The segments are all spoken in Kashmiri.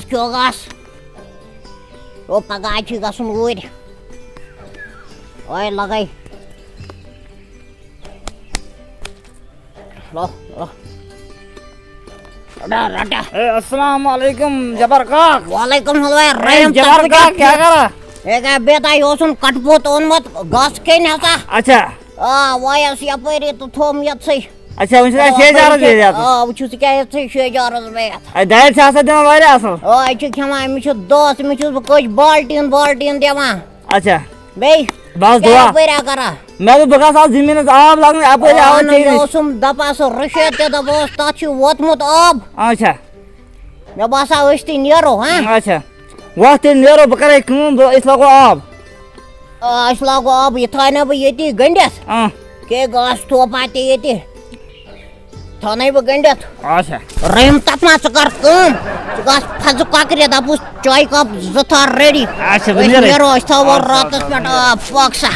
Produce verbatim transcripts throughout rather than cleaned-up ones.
کیٛاہ گژھ؟ او، پگاہ چھُے گژھُن اوٗرۍ۔ اوے لگے۔ لو، لو۔ رٹا، رٹا۔ اے، السلام علیکم جبار کاک۔ وعلیکم السلام، اے، رحم جبار تقوی کاک، کیا کیا؟ کرا؟ اے، کیا بیٹا، یہ اوسم کٹپوت اونمت گس کھین ہسا۔ اچھا۔ آ، وایس یپٲری تہٕ تھوم یتسٕے۔ اچھا، وۄنۍ چھُ آ، شیٚے ہزار رۄپیہِ رۄپیہِ یتھ۔ آ، وۄنۍ چھُس یہِ کیٛاہ یتسٕے شیٚے ہزار رۄپیہِ یتھ۔ اے، دارِ چھِ آسان دِوان واریاہ اصٕل۔ آ، یہِ چھُ کھٮ۪وان، أمِس چھُ دۄہس، أمِس چھُس بہٕ کٔج بالٹیٖن بالٹیٖن دِوان۔ اچھا۔ بیٚیہِ بس کیٛاہ دعا۔ یپٲرۍ آ کران؟ مےٚ دوٚپ بہٕ گژھٕ آز زٔمیٖنَس آب لاگنہِ، اَپٲرۍ آو اہن حظ، ژےٚ مےٚ نِش۔ اوسُم دَپان، سُہ رُشیٖد تہِ دَپان اوس، تَتھ چھُ ووتمُت آب۔ اچھا۔ مےٚ باسان، أسۍ تہِ نیرو، ہاں؟ اچھا۔ وَتھ تیٚلہِ نیرو، بہٕ کَرَے کٲم، بہٕ، أسۍ لاگو آب۔ آ، أسۍ لاگو آب، یہِ تھاوٕ نہٕ بہٕ ییٚتی گٔنٛڈِتھ۔ آ۔ کیٛاہ گاسہٕ تھوپا تہِ ییٚتہِ۔ تھاونَے بہٕ گٔنٛڈِتھ۔ اچھا۔ رحیم تَتھ ما ژٕ کر کٲم، ژٕ گژھ پھَزٕ کۄکرِ، دَپُس چایہِ کپ زٕ تھاو ready۔ اچھا، بہٕ أسۍ نیرٕ۔ نیرو، أسۍ تھاوو اچھا، راتَس اچھا، پٮ۪ٹھ اچھا۔ آب پۄکھ سا۔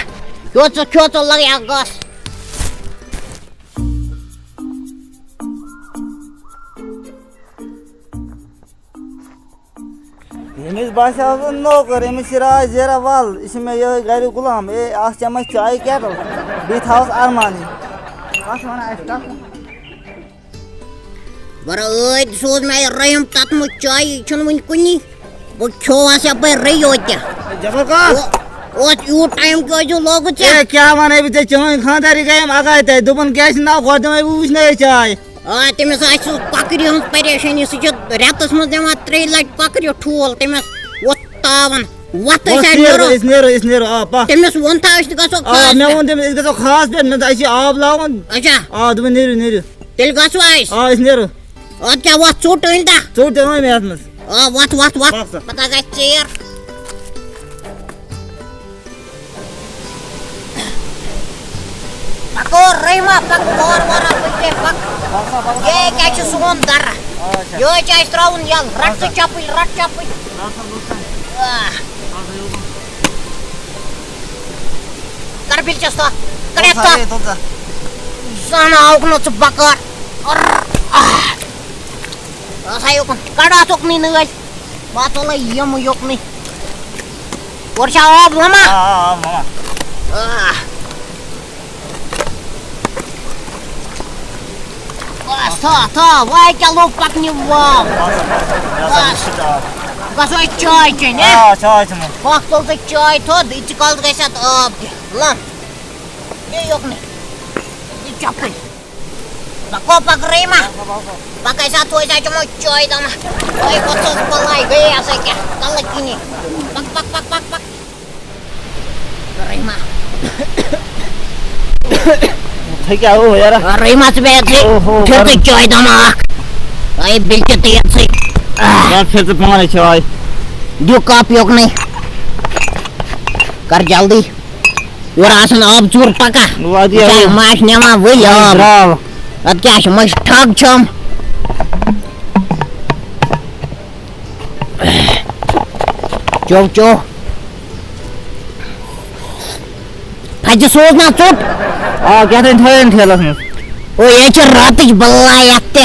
یوٚت ژٕ کھیوٚو ژٕ لَگہِ اَکھ گاسہٕ۔ ییٚمِس باسیٛاو سُہ نوکر، ییٚمِس چھِ راے زیرہ وَل، یہِ چھِ مےٚ یِہوٚے گَریُک غلام۔ اے، اَتھ چٮ۪مَے چایہِ kettle، بیٚیہِ تھاوَس اَرمانٕے۔ کَتھ وَنان اَسہِ کَتھ؟ برٲے سوز مےٚ یہِ رحم تتمہٕ چایہِ، یہِ چھُنہٕ وُنہِ کُنی۔ بہٕ کھیوٚوہَس یَپٲرۍ رٔیو تہِ۔ جبر کاک۔ او-، اوس یوٗت time کیٛازِ لوگُت ژےٚ؟ اے، کیٛاہ وَنَے بہٕ ژےٚ، چٲنۍ خانٛدارِنۍ گٔیَم اَکٲے تَتہِ، دوٚپُن کیٛاہ چھِ ناو، گۄڈٕ دِمَے بہٕ وٕچھنَے چاے۔ آ، تٔمِس آسہِ سُہ کۄکرِ ہٕنٛز پریشٲنی، سُہ چھُ رٮ۪تَس منٛز دِوان ترٛیٚیہِ لَٹہِ کۄکرِ ٹھوٗل، تٔمِس ووت تاوَن۔ وۄتھ أسۍ وۄتھ آے نیرو، نیرو۔ أسۍ نیرو، أسۍ نیرو، آ، پَکھ۔ تٔمِس ووٚن تھا أسۍ تہِ گژھو آ، خاص مےٚ پٮ۪ٹھ۔ ووٚن تٔمِس، أسۍ گژھو خاص پٮ۪ٹھ، مےٚ دوٚپ، اَسہِ چھِ آب لاگُن۔ اچھا۔ آ، دوٚپُن، نیٖرِو، نیٖرِو۔ تیٚلہِ گژھو أسۍ۔ آ، أسۍ نیرو۔ اَدٕ کیٛاہ، وَتھ ژوٚٹ أنۍ تھا؟ ژوٚٹ تہِ أنۍ مےٚ اَتھ منٛز۔ آ، وَتھ، وَتھ، وَتھ۔ پَکھ سا۔ پَتہٕ گژھِ ژیر۔ پکو رحمہ، پک وار وار پکتے پک۔ یہ کیا چھ سون در؟ یہ چھ اس تراون یل، رٹ ژٕ چپل، رٹ چپل۔ آہ۔ کر بل چس تو، کر تو۔ زن آوک نہ ژٕ بکار۔ ار، آہ۔ آسا یوکن، کڑ اتھ اُکنٕے نٲلۍ۔ بہٕ ہا تُلے یِم یُکنُے۔ اورٕ چھا آب، ماما؟ آ، آ، آ، ماما۔ آ۔ بس، تھاو، تھاو، وۄنۍ کیٛاہ لوٚگ پکنہِ واو؟ بس، بس، بس، بس۔ گژھو أسۍ چاے چیٚنہِ، ہہ؟ آ، چاے چیٚمو۔ پکھ تُل ژٕ چاے تھوٚد، ییٖتِس کالس گژھِ اتھ آب تہِ۔ لہ، یہِ یُکنُے۔ یہِ چپٕلۍ۔ پکو پکرٕے ما؟ پکے سا تھوے سا چمو چوے دما۔ تھوے پتس بلاے گئی اسا کیا؟ کل کینی۔ پک، پک، پک، پک، پک۔ رحیما۔ تھے کیا ہو یار؟ رحیما سے بیٹھ سے۔ اوہو، پھر تو چوے دما۔ اے بلچ تے سے۔ یار پھر تو پانے چوے۔ دیو کپ یوک نہیں۔ کر جلدی۔ یورٕ آسان آب ژوٗر پکان۔ وادی یہِ چھا آب۔ ماچھ نِوان ؤلۍ آب؟ درٛاو۔ اَدٕ کیٛاہ چھُ، مٔنٛزۍ ٹھگ چھَم۔ چو، چو۔ پھَجہِ سوز نا ژوٚٹ۔ آ، کیٛاہ تام تھٲیِن ٹھیلَس منٛز۔ او، یہِ چھِ راتٕچ بَلاے اَتھ تہِ۔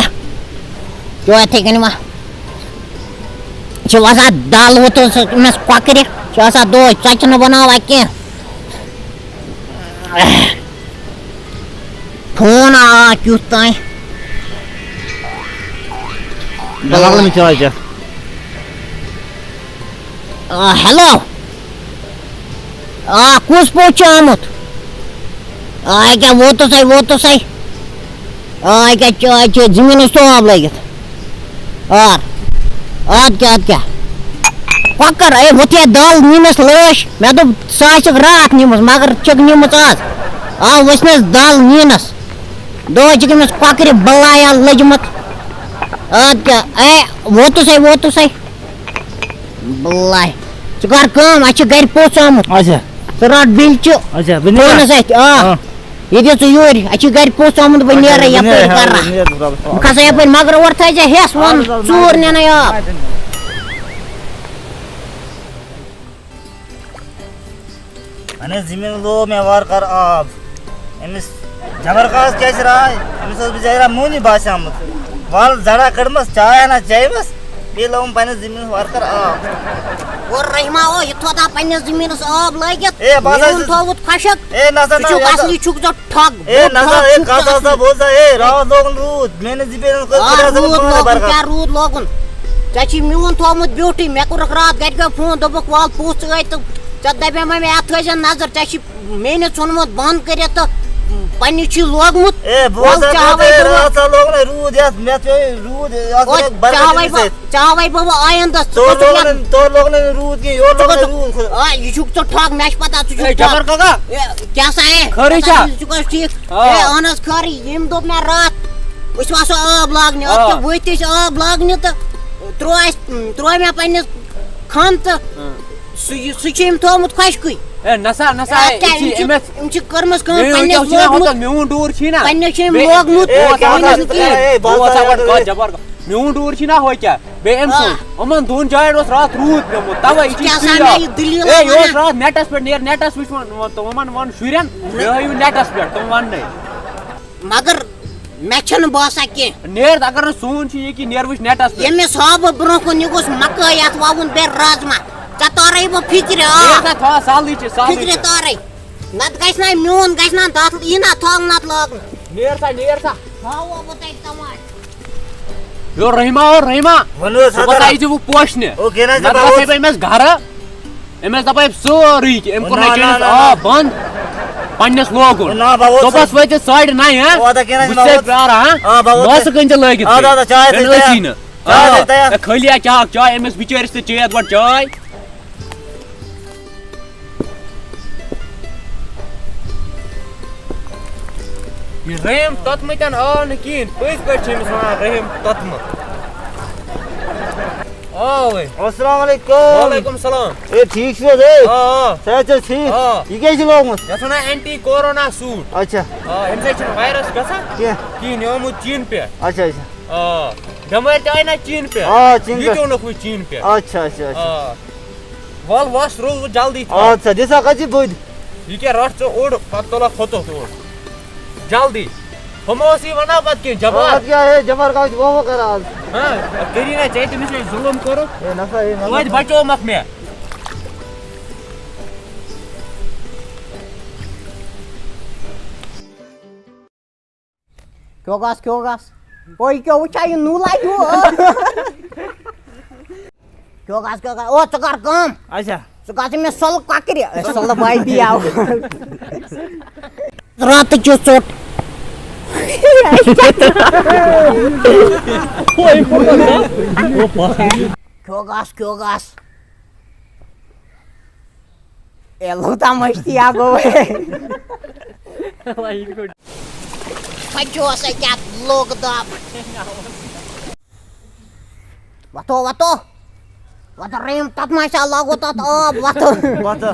چو، یِتھَے کٔنۍ ما۔ چھِ وَسان دَل وُتُن سُہ أمِس کۄکرِ، چھِ آسان دۄہَے ژۄچہِ نہٕ بَناوان کینٛہہ۔ فون آ کیُتھ تام۔ مےٚ لَگان نہٕ چاے چٮ۪تھ۔ آ، ہیلو۔ آ، کُس پوٚژھ چھُ آمُت؟ آ، ییٚکیٛاہ ووتُس ہے، ووتُس ہے۔ آ، ییٚکیٛاہ چاے چیٚتھ، زٔمیٖنَس تھوٚو آب لٲگِتھ۔ آ، اَدٕ کیٛاہ، اَدٕ کیٛاہ۔ کۄکَر، اے، وۄتھ ہے دَل نِنَس لٲش۔ مےٚ دوٚپ، سُہ آسٮ۪کھ راتھ نِمٕژ، مگر چھَکھ نِمٕژ آز۔ آ، ؤژھنَس دَل نِنَس۔ دۄہَے چھِ گٔمٕژ کۄکرِ بَلایا لٔجمٕژ۔ اَدٕ کیٛاہ، اے، ووتُس ہے، ووتُس ہے۔ بلاے۔ ژٕ کر کٲم، اَسہِ چھُ گرِ پوٚژھ آمُت۔ اچھا۔ ژٕ رَٹ بِلچہِ اچھا، بہٕ نیرٕ۔ فونَس اَتھِ، آ۔ آ۔ یہِ دِ ژٕ یورٕ، اَسہِ چھُ گرِ پوٚژھ آمُت، بہٕ اچھا، نیرٕ بہٕ نیرٕ، یَپٲرۍ ہا، گرا۔ بہٕ نیرٕ، بہٕ درٛاوُس۔ بہٕ کھسہٕ یَپٲرۍ، مگر اورٕ تھٲیزِ ہٮ۪س وَن، اَدٕ حظ، ژوٗر نِنَے آب۔ اَہَن حظ، زٔمیٖن لوو مےٚ وارٕ کارٕ آب۔ أمِس جبر کاکَس کیٛاہ چھِ راے؟ أمِس اوس بِچارِ موٗنی باسیٛومُت۔ وَل زَرا کٔڑمَس، چاے ہنا چیٚیمَس۔ ییٚلہِ لوٚگُم پننِس زٔمیٖنَس ورکر آب۔ اور رحمہ او، یہِ تھوٚوتھا پننِس زٔمیٖنَس آب لٲگِتھ؟ اے، بہٕ ہسا میون چھُس تھوٚومُت خۄشک۔ اے، نہ سا، ژٕ نہ، چھُکھ یہِ ہسا اصلی، چھُکھ ژٕ ٹھگ، اے، بوٚڑ نہ سا، ٹھگ اے، چھُکھ ژٕ کَتھ ہسا اصلی۔ بوز سا، اے، راتھ لوگُن روٗد، میٲنِس زٔمیٖنَس کٔر آ، خۄدایَن روٗد صٲبَن لوگُن، برکت۔ کیٛاہ روٗد لوگُن؟ ژےٚ چھی میون تھوٚومُت بیوٗٹھٕے، مےٚ کوٚرُکھ راتھ گرِکیو فون، دوٚپُکھ وَل پوٚژھ ٲے تہٕ ژےٚ دَپے مےٚ، مےٚ اَتھ تھٲیزٮ۪ن نظر، ژےٚ چھی میٖنہِ ژھُنمُت بنٛد کٔرِتھ تہٕ پننہِ چھی لوگمُت۔ اے، بہٕ وَل اوسُس ژےٚ دَپان، ہاوَے اے، بہٕ وَ-، راتھ ہسا لوگ نہ روٗد یَتھ، مےٚ پیوٚو روٗد، اَتھ او، گٔے برکت ژےٚ ہاوَے أمِس بہٕ، سۭتۍ۔ ژےٚ ہاوَے بہٕ وۄنۍ آیندَس، ژٕ تورٕ کُس لوگ وَنان؟ نہٕ، تورٕ لوگ نہٕ روٗد کینٛہہ، یورٕ ژٕ لوگ نہ کُس روٗد۔ آ، یہِ چھُکھ ژٕ ٹھگ، مےٚ چھِ پَتہ ژٕ چھُکھ اے، ٹھگ۔ جبار کاکا۔ اے، کیٛاہ سا اے؟ خٲرٕے چھا؟ ژٕ چھُکھ حظ ٹھیٖک؟ آ۔ اے، اَہَن حظ خٲرٕے، ییٚمۍ دوٚپ مےٚ راتھ أسۍ وَسو آب لاگنہِ، اَدٕ آ۔ کیٛاہ ؤتھۍ أسۍ آب لاگنہِ تہٕ ترٛوو اَسہِ، ترٛوو مےٚ پنٛنِس کھَن تہٕ اۭں۔ سُہ یہِ، سُہ چھُ أمۍ تھوٚومُت خۄشکُے۔ اے، نسا، نسا، اَدٕ اے، کیٛاہ، یہِ چھِ أمۍ چھِ، أمِس أمۍ چھِ کٔرمٕژ کٲم، بیٚیہِ پنٛنِس وٕچھ یہِ نا لوگمُت۔ ہوٹل، میون ڈوٗر چھُے نا۔ پنٛنِس چھِ أمۍ بیٚیہِ لوگمُت، اے، بہٕ وَنہٕ کیٛاہ نہٕ سا سا کینٛہہ۔ اے، بہٕ وَنہٕ سا بہٕ گۄڈٕ جبار۔ میون ڈوٗر چھُے نا ہُہ کیٛاہ؟ بیٚیہِ أمۍ آ۔ سُنٛد۔ یِمَن دۄن جایَن اوس راتھ روٗد پیوٚمُت، تَوَے یہِ چھُے کیٛاہ سا سُے مےٚ یہِ دٔلیٖل اے، یہِ اوس وَنان؟ راتھ نٮ۪ٹَس پٮ۪ٹھ، نیر نٮ۪ٹَس وٕچھ وَن، وَن، تِم وَن، وَن شُرٮ۪ن، مےٚ ہٲیِو نٮ۪ٹَس پٮ۪ٹھ، تِم وَن نَے۔ مگر مےٚ چھَنہٕ باسان کینٛہہ۔ نیر، اگر نہٕ سون چھُ یہِ کہِ نیر وٕچھ نٮ۪ٹَس پٮ۪ٹھ۔ ییٚمِس ہاو بہٕ برٛونٛہہ کُن، یہِ گوٚژھ مَکٲے یَتھ وَوُن، بیٚیہِ رازما۔ ژےٚ تورَے بہٕ فِکرِ، آ۔ نیر سا، تھاو سہلٕے چھِ، سہلٕے فِکرِ چھِ۔ تورَے۔ نَتہٕ گژھِ نا میون، گژھِ نا تَتھ یی نا تھاونہٕ نَتہٕ لاگنہٕ۔ نیر سا، نیر سا۔ ہاوو بہٕ تۄہہِ تَماش۔ یو رحیما، او رحیما۔ وَنو حظ، صُبحَس حضرت۔ آیہِ زِ وۄنۍ پوشنہِ۔ او، کینٛہہ نہ حظ چھِ، نَتہٕ بہٕ گژھِ ووت۔ ہے أمِس گَرٕ۔ أمِس دَپے ژٕ رُہی کہِ أمۍ کوٚر نہ، نہ، نہ، چٲنِس نہ، نہ۔ آب بنٛد۔ پنٛنِس لوگُن۔ نہ، بہٕ ووت صُبحَس سُہ۔ وٲتِتھ ساڑِ نَیہِ، ہہ؟ او، اَدٕ کینٛہہ نہ حظ چھِ، بہٕ چھُس بہٕ ژےٚ ووت۔ پیاران، ہہ؟ آ، بہٕ ووت۔ نوسہٕ کٕنۍ تہِ لٲگِتھ آ، تھٲیِو۔ اَدٕ، اَدٕ، چاے تھٲیِو وۄنۍ ٲسی تیار۔ نہٕ۔ چاے آ، تھٲیِو تیار۔ ہے، خٲلی ہا چاکھ چاے، أمِس بِچٲرِس تہِ چیٚیَتھ گۄڈٕ چاے۔ یہِ رحیم توٚتمُتٮ۪ن آو نہٕ کِہیٖنۍ، پٔزۍ پٲٹھۍ چھِ أمِس وَنان رحیم توٚتمُت۔ آوٕے۔ السلام علیکم۔ وعلیکم السلام۔ اے، ٹھیٖک چھِو حظ؟ اے، آ، آ۔ صحت چھِ حظ ٹھیٖک؟ آ۔ یہِ کیٛاہ چھِ لوگمُت؟ یَتھ وَنان اینٹی کورونا سوٗٹ۔ اچھا۔ آ، اَمہِ سۭتۍ چھِنہٕ وایرَس گژھان کینٛہہ۔ کِہیٖنۍ، یہِ آمُت چیٖنہٕ پٮ۪ٹھ۔ اچھا، اچھا۔ آ، بٮ۪مٲرۍ تہِ آیہِ نہ چیٖنہٕ پٮ۪ٹھ۔ آ، چیٖنہٕ یہِ پٮ۪ٹھ۔ تہِ اوٚنُکھ وۄنۍ چیٖنہٕ پٮ۪ٹھ۔ اچھا، اچھا، اچھا۔ آ۔ وَل وَس روٗد جلدی تھاو۔ اَدٕ سا، دِ سا کَتہِ چھِ بٔدۍ؟ یہِ کیٛاہ رَٹھ ژٕ اوٚڑ، پَتہٕ تُلَکھ ہوٚتُتھ اوٚڑ۔ جلدی۔ ہُم اوس یہِ وَنان پَتہٕ کینٛہہ، جبار۔ اَدٕ کیٛاہ ہے، جبار کاک چھُ واہ واہ کَران آز۔ ہاں، کٔرِو نا ژےٚ تٔمِس سۭتۍ ظُلُم کوٚرُتھ۔ ہے نسا، ہے نسا۔ توتہِ بچومَکھ مےٚ۔ کیٛاہ گژھ، کیٛاہ گژھ؟ اوے کیٛاہ وٕچھان یہِ نوٗلا ہیوٗ؟ کیٛاہ گژھ، کیٛاہ گژھ؟ او، ژٕ کر کٲم۔ اچھا۔ ژٕ گژھ مےٚ سۄلہٕ کۄکرِ۔ اے، سۄلہٕ بایبی آو۔ راتہٕ کیُتھ ژوٚٹ۔ کیٛاہ گژھ، کیٛاہ گژھ؟ اے، لوٚگ تام مٔشتٕے ہا گوٚو۔ وۄنۍ چھُ آسان کیٛاہ لوٚگ دَب۔ وۄتھو، وۄتھو۔ وۄتھ رحیم، تَتھ ما چھا لاگو تَتھ آب، وۄتھو۔ وۄتھو۔